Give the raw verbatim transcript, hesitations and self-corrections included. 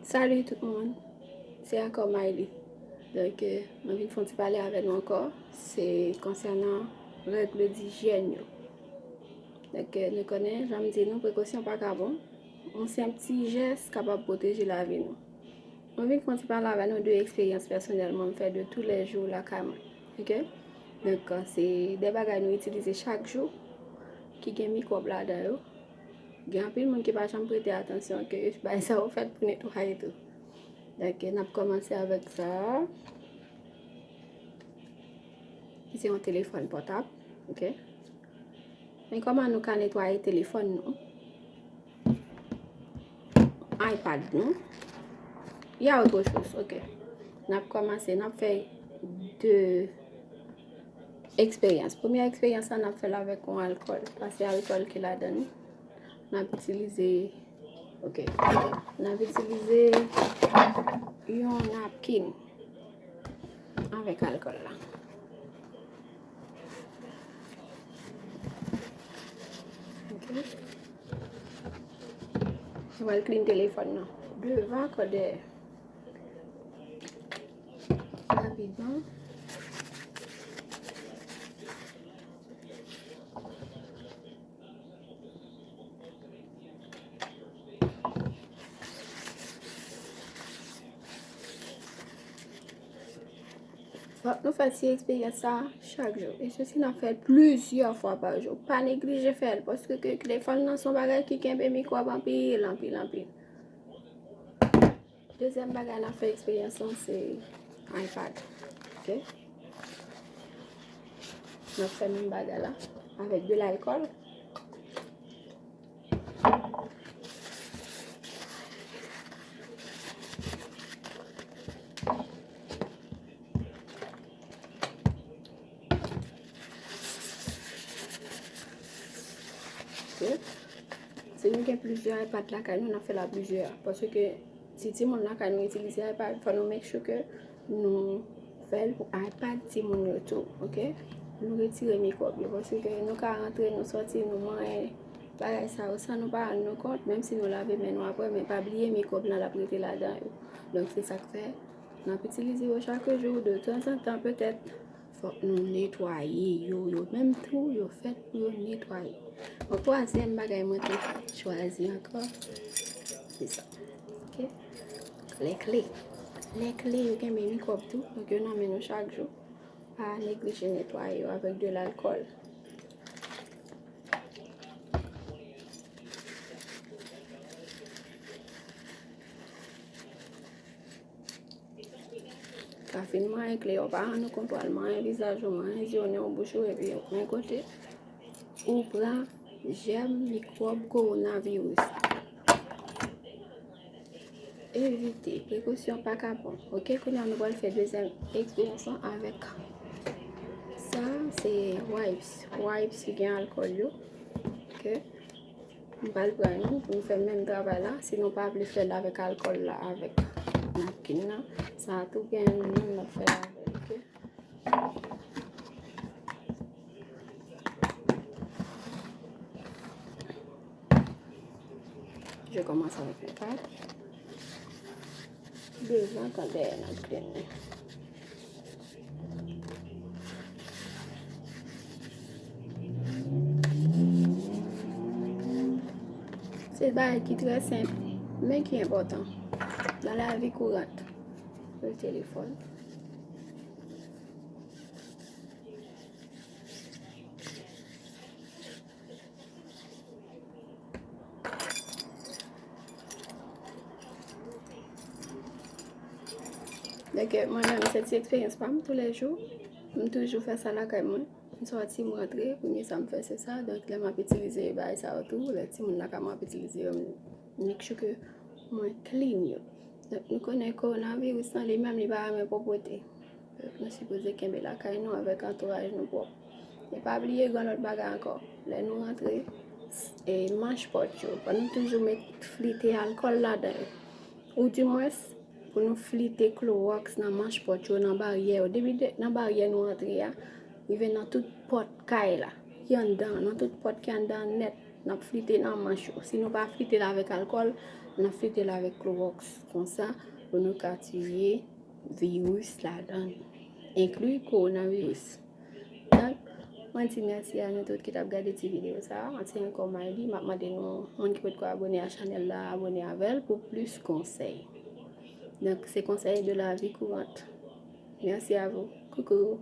Salut tout moun, se ankò Mayli. Donk, euh, mwen vin fè yon ti pale avè nou ankò. Se konsènan règle dijyèn yo. Donk, euh, nou konnen, jan m di nou, prekosyon pa ka bon. Yon senp ti jès kapab pwoteje lavi nou. Mwen vin fè yon ti pale avè nou de eksperyans pèsonèl mwen m fè de toulèjou lakay mwen. Oke? Donk, se de bagay nou itilize chak jou ki gen mikwòb ladan yo. Gen anpil moun ki pa janm prete atansyon ke bagay sa yo fèt pou netwaye tou. Donk, n ap kòmanse avèk sa. Ki se yon telefòn pòtab, oke? Men kòman nou ka netwaye telefòn nou? iPad nou. Y a autre chose, oke. N ap kòmanse, n ap fè de eksperyans. Premyè eksperyans la, n ap fè l avèk yon alkòl, paske alkòl ki ladan li. N ap itilize, oke. N ap itilize yon napkin avèk alkòl la. Oke. Nou pral clean telefòn nan. Devan kò dèyè. Rapidman. Fòk nou fè ti eksperyans sa a chak jou. E sesi n ap fè l plizyè fwa pa jou. Pa neglije fè l, paske ke telefòn nan se yon bagay ki kenbe mikwòb anpil, anpil, anpil. Dezyèm bagay n ap fè eksperyans lan se iPad. Oke? N ap fè menm bagay la avèk de lalkòl. Oke. Si nou gen plizyè iPad lakay nou, n ap fè l a plizyè. Paske si timoun lakay nou itilize iPad, fò nou make sure ke nou fè l pou iPad timoun yo tou, oke? Nou retire mikwòb yo, paske nou ka rantre, nou sòti, nou manyen bagay sa yo san nou pa rann nou kont, menm si nou lave men nou apre, men pa bliye mikwòb lan l ap rete ladan yo. Donk, se sa k fè n ap itilize yo chak jou, de tanzantan petèt. Fòk nou netwaye yo, yo menm tou, yo fèt pou yo netwaye. Bon, twazyèm bagay mwen te chwazi ankò, se sa. Oke? Lè kle. Lè kle, yo kenbe mikwòb tou, donk yo nan men nou chak jou. Pa neglije netwaye yo avèk de lalkòl. Ka fin manyen kle yo, pa rann ou kont w al manyen vizaj ou, manyen zye w, nen w, bouch ou, epi men kote ou pran jèm mikwòb kowonaviris. Evite, prekosyon pa ka bon. Oke, kounye a nou pral fè dezyèm eksperyans lan avèk sa, se wipes. Wipes ki gen alkòl yo. Oke. M pral pran youn pou nou fè menm travay la. Si nou pa vle fè l avèk alkòl la, avèk napkin nan, sa a tou gen youn, youn n ap fè l avèk, oke? Je commence avec le pad. Devan, kan dèyè napkin nan. Se bagay ki trè senp, men ki enpòtan nan lavi kourant. Le telefòn. Donk, mwen menm, se ti eksperyans pa m toulèjou. M toujou fè sa lakay mwen. M sòti, m rantre, premye sa m fè se sa. Donk, lè m ap itilize bagay sa yo tou, lè timoun lakay mwen ap itilize yo, m make sure ke mwen clean yo. Donk, nou konnen kowonaviris lan, li menm, li pa renmen pwòpte. Nou sipoze kenbe lakay nou avèk antouraj nou pwòp. E pa bliye yon lòt bagay ankò. Lè nou rantre, e, manch pòt yo, fò nou toujou met flite alkòl ladan yo. Ou dimwens, pou nou flite klowòks nan manch pòt yo, nan baryè yo. Depi de, nan baryè nou rantre a, rive nan tout pòt kay la, ki anndan, nan tout pòt ki anndan nèt, n ap flite nan manch yo. Si nou pa flite l avèk alkòl, N ap filtre l avèk klowòks konsa pou nou ka tiye viris ladan l, enkli kowonaviris. Donk, mwen di mèsi a nou tout ki t ap gade ti videyo sa a. Mwen se ankò Mayli, m ap mande nou, moun ki potko abone a chanèl la, abone avè l pou plis konsèy. Donk, se konsèy de la vie courante. Merci à vous. Coucou.